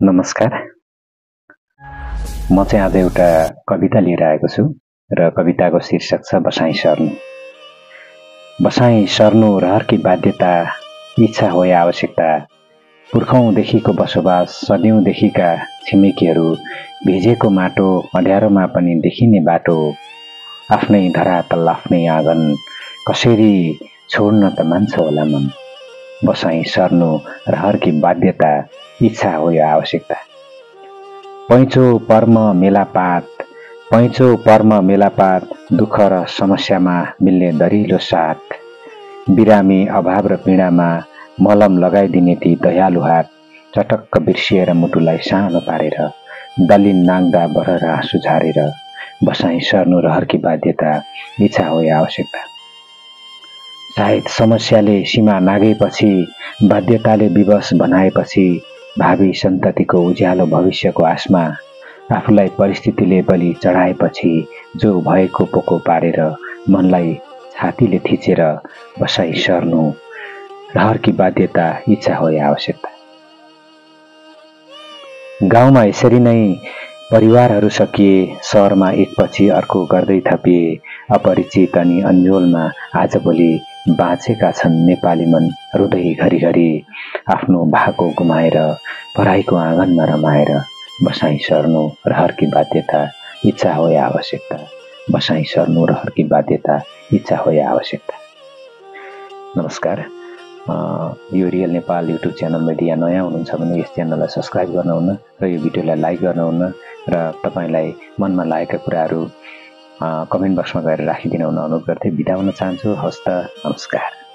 नमस्कार। म चाहिँ आज एउटा कविता लिएर आएको छु र कविताको शीर्षक छ बसाई सर्नु। बसाई सर्नु रहरकी बाध्यता, इच्छा हो या आवश्यकता। पुर्खौंदेखिको बसोबास, सदियौंदेखिका छिमेकीहरू, भिजेको माटो, अँध्यारोमा पनि देखिने बाटो, आफ्नै धरातल आफ्नै आँगन, कसरी छोड्न त मान्छ होला मन। बसाई सर्नु रहरकी बाध्यता, इच्छा हो या आवश्यकता। पैँचो पर्म मेलापात, दुःख र समस्यामा मिल्ने दरिलो साथ। बिरामी अभाव र पीडामा मलम लगाइदिने ती दयालु हात, चटक्क बिर्सिएर मुटुलाई सानो पारेर, दलिन नाग्दा बरर आँसु झारेर। बसाई सर्नु रहरकी बाध्यता, इच्छा हो या आवश्यकता। सायद समस्याले सीमा नागेपछि, बाध्यताले विवश बनाएपछि, भावी सन्ततिको उज्यालो भविष्यको आशमा आफूलाई परिस्थितिले बलि चढाएपछि, जो भएको पोको पारेर मनलाई छातीले थिचेर बसाई सर्नु रहरकी बाध्यता, इच्छा हो या आवश्यकता। गाउँमा यसरी नै परिवारहरू सकिए, शहरमा एकपछि अर्को गर्दै थपिए। अपरिचित अनि अन्योलमा आजभोलि बाँचेका छन् नेपाली मन रुँदै घरिघरि, आफ्नो भाको गुमाएर पराईको आँगनमा रमाएर। बसाई सर्नु रहरकी बाध्यता, इच्छा हो या आवश्यकता। बसाई सर्नु रहरकी बाध्यता, इच्छा हो या आवश्यकता। नमस्कार। यो रियल नेपाल युट्युब च्यानलमा यदि यहाँ नयाँ हुनुहुन्छ भने यस च्यानललाई सब्स्क्राइब गर्नुहुन्न र यो भिडियोलाई लाइक गर्नुहुन्न र तपाईलाई मनमा लागेका कुराहरू कमेन्ट बक्समा गएर राखिदिन हुन अनुरोध गर्दै बिदा हुन चाहन्छु। हवस् त, नमस्कार।